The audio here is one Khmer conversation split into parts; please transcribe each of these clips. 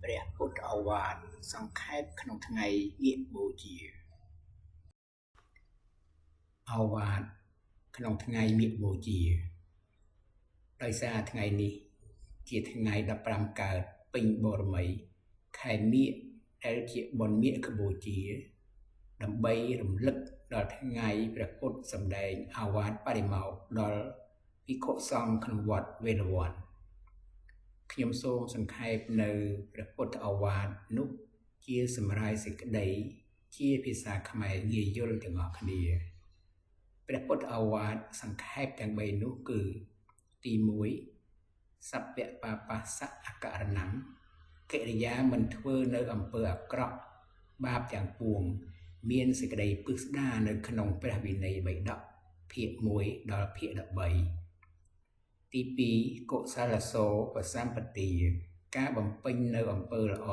ព្រះពុទ្ធឱវាទសង្ខេបក្នុងថ្ងៃមាឃបូជាឱវាទក្នុងថ្ងៃមាឃបូជាដោយសារថ្ងៃនេះជាថ្ងៃ15កើតពេញបរមីខែមាឃដែលជាបុណ្យមាឃបូជាដើម្បីរំលឹកដល់ថ្ងៃព្រះពុទ្ធសម្ដែងឱវាទបរិមោក្ខដល់ភិក្ខុសង្ឃក្នុងវត្តវេលវ័នខ្ញុំសូមសង្ខេបនៅព្រះពុទ្ធឱវាទនោះជាសម្រាយសេចក្តីជាភាសាខ្មែរងាយយល់ទាំងអស់គ្នាព្រះពុទ្ធឱវាទសង្ខេបទាំង3នោះគឺទី1សព្វបាបសៈអករណੰកិរិយាមិនធ្វើនៅអំពើអាក្រក់បាបទាំងពួងមានសេចក្តីពឹស្ដារនៅក្នុងព្រះវិន័យបិដកភាគ1ដល់ភាគ13ទី2កុសលសោបសម្បទាការបំពេញនៅអំពើល្អ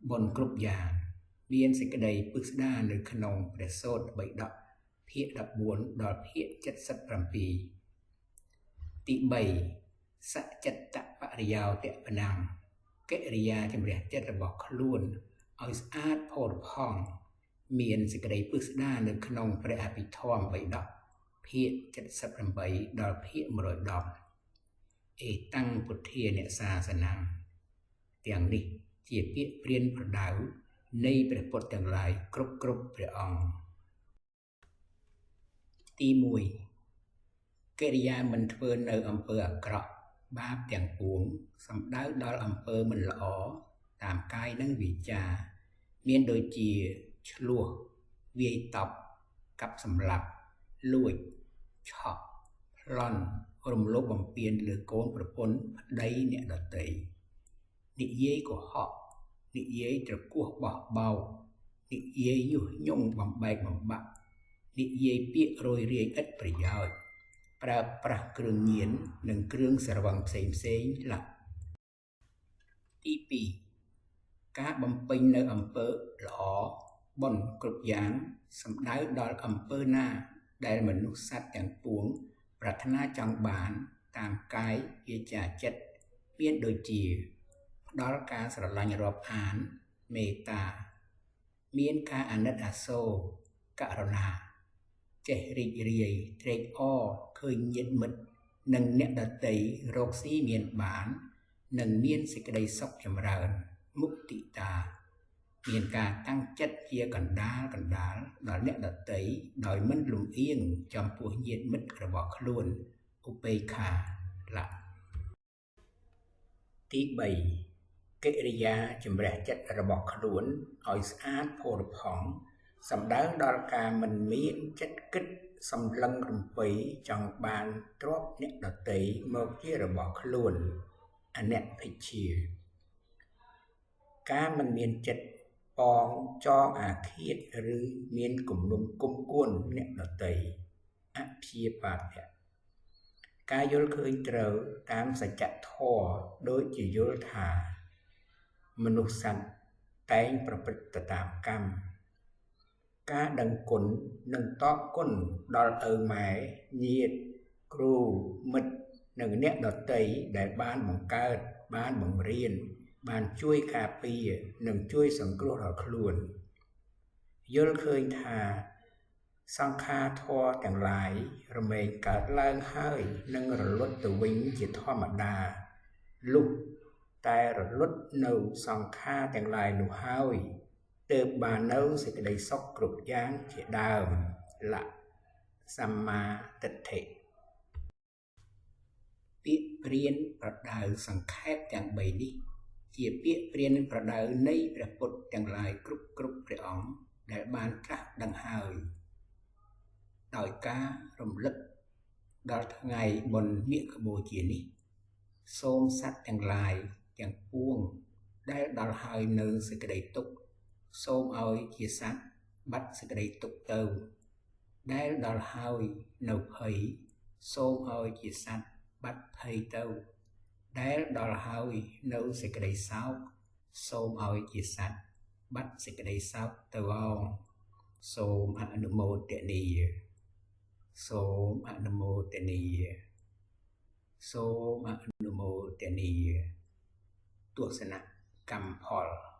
បុណ្យគ្រប់យ៉ាងមានសេចក្តីពឹស្ដារនៅក្នុងព្រះសូត្របិដកភាគ14ដល់ភាគ77ទី3សច្ចត្តបរិយោតបណੰកិរិយាជំរះចិត្តរបស់ខ្លួនឲ្យស្អាតផូរផង់មានសេចក្តីពឹស្ដារនៅក្នុងព្រះអភិធម្មបិដកភាគ78ដល់ភាគ110អេតាំងពុទ្ធានិសាសនំទាំងនេះជាពាក្យព្រានប្រដៅនៃព្រះពុទ្ធទាំងឡាយគ្រប់ព្រះអង្គទី1កិរិយាមិនធ្វើនៅអំពើអាក្រក់បាបទាំងពួងសំដៅដល់អំពើមិនល្អតាមកាយនិងវាចាមានដូចជាឈ្លោះវាយតប់កាប់សម្លាប់លួចឆក់ប្លន់រំលោភបំពានលើកូនប្រពន្ធប្តីអ្នកដទៃនិយាយកុហកនិយាយត្រគោះបោះបោកនិយាយញុះញង់បំបែកបំបាក់និយាយពាក្យរយរាយឥតប្រយោជន៍ប្រើប្រាស់គ្រឿងញៀននិងគ្រឿងស្រវឹងផ្សេងផ្សេងឡាក់ទី2ការបំពេញនៅអំពើល្អបុណ្យគ្រប់យ៉ាងសំដៅដល់អំពើណាដែលមនុស្សសត្វទាំងពួងប្រាថ្នាចង់បានតាមកាយវាចាចិត្តមានដូចជាផ្ដល់ការស្រឡាញ់រាប់អានមេត្តាមានការអាណិតអាសូរករុណាចេះរីករាយត្រេកអរឃើញញាតិមិត្តនិងអ្នកដទៃរកស៊ីមានបាននិងមានសេចក្តីសុខចម្រើនមុទិតាមានការតាំងចិត្តជាកណ្ដាលដល់អ្នកដទៃដោយមិនលំអៀងចំពោះញាតិមិត្តរបស់ខ្លួនឧបេក្ខាលៈទី3កិរិយាជំរះចិត្តរបស់ខ្លួនឲ្យស្អាតផូរផង់សំដៅដល់ការមិនមានចិត្តគិតសម្លឹងរំពៃចង់បានទ្រព្យអ្នកដទៃមកជារបស់ខ្លួនអនភិជាការមិនមានចិត្តប៉ងចងអាឃាតឬមានគំនុំគុំគួនអ្នកដទៃអព្យាបាទៈការយល់ឃើញត្រូវតាមសច្ចធម៌ដូចជាយល់ថាមនុស្សសត្វតែងប្រព្រឹត្តទៅតាមកម្មការដឹងគុណនិងតបគុណដល់ឪម៉ែញាតិគ្រូមិត្តនិងអ្នកដទៃដែលបានបង្កើតបានបង្រៀនបានជួយការពារនិងជួយសង្គ្រោះដល់ខ្លួនយល់ឃើញថាសង្ខារធម៌ទាំងឡាយរមែងកើតឡើងហើយនិងរលត់ទៅវិញជាធម្មតាលុះតែរលត់នៅសង្ខារទាំងឡាយនោះហើយទើបបាននៅសេចក្តីសុខគ្រប់យ៉ាងជាដើមលៈសម្មាទិដ្ឋិពាក្យព្រានប្រដៅសង្ខេបទាំង3នេះជាពាក្យព្រានប្រដៅនៃព្រះពុទ្ធទាំងឡាយគ្រប់ព្រះអង្គដែលបានត្រាស់ដឹងហើយដោយការរំលឹកដល់ថ្ងៃបុណ្យមាឃបូជានេះសូមសត្វទាំងឡាយទាំងពួងដែលដល់ហើយនៅសេចក្តីទុក្ខសូមឲ្យជាសត្វបាត់សេចក្តីទុក្ខទៅដែលដល់ហើយនៅភ័យសូមឲ្យជាសត្វបាត់ភ័យទៅដែលដល់ហើយនៅសេចក្តីសោកសូមឲ្យជាសត្វបាត់សេចក្តីសោកទៅអងសូមអនុមោទនាសូមអនុមោទនាសូមអនុមោទនាទស្សនៈ កម្មផល។